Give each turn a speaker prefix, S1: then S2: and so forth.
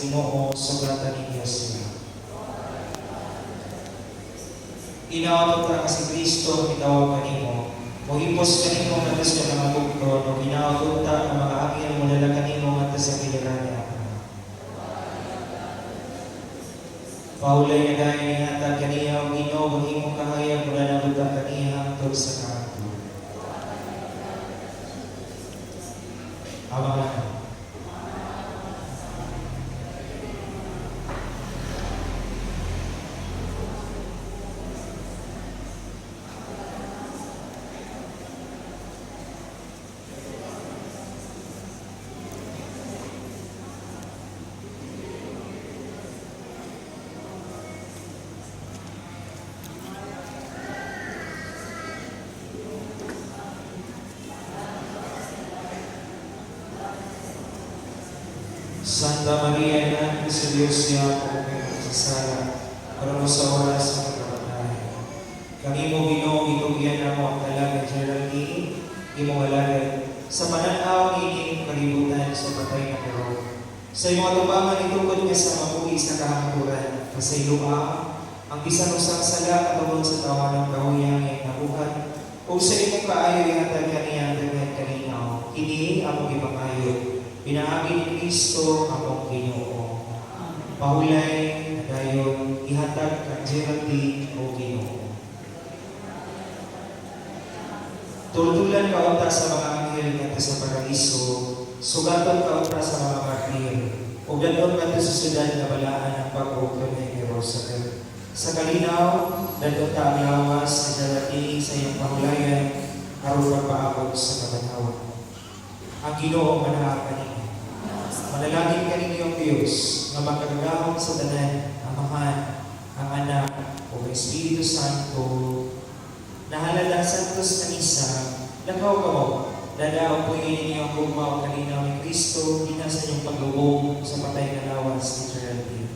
S1: Ginoo, sugatan ninyo sila. Hinaot unta nga si Kristo mitawag kanimo, mohipos kanimo ngadto sa mga bugton, ug hinaot unta nga mga anghel modala kanimo ngadto sa kiliran ni Abraham. Pahulay nga dayon ihatag kaniya og Ginoo ang imong kahayag, modala unta kaniya hangtod sa kahangturan. Amahan. Santa Maria, Ina sa Diyos niya, kung may makasasala, karon sa oras ng kamatayan. Kami mo, Ginoo, gitugyan namo ang dalaga Geraldine, imong alagad, sa pananaw niining kalibutan sa patay na pero. Sa imong atubangan itukod nga sa mabuhi sa kahangturan, pasayloa ang bisan usang sala katungod sa tawanang kahuyang iyang nabuhat, ug sa imong kaayo ihatag kaniya ang daghang kalinaw. Kini among gipangayo pinaagi ni Kristo among Ginoo. Pahulay na dayon ihatag kang Geraldine o Ginoo. Tultulan ka unta sa mga anghel ngadto sa paraiso, sugaton ka unta sa mga martir, ug dadon ngadto sa syudad nga balaan ang bag-o nga Jerusalem. Sa kalinaw, dadon ta ang lawas ni Geraldine sa iyang pahulayan aron pagpaabot sa kabanhawan. Ang Ginoo manaa kaninyo. Manalangin kaninyo ang Diyos nga makagagahom sa tanan, Amahan, ang Anak, ug ang Espiritu Santo. Nahalad ang Santos nga Misa, lakaw kamo, dala og puyi ninyo ang gugma ug kalinaw ni Kristo dinha sa inyong paglubong sa patay nga lawas ni Geraldine.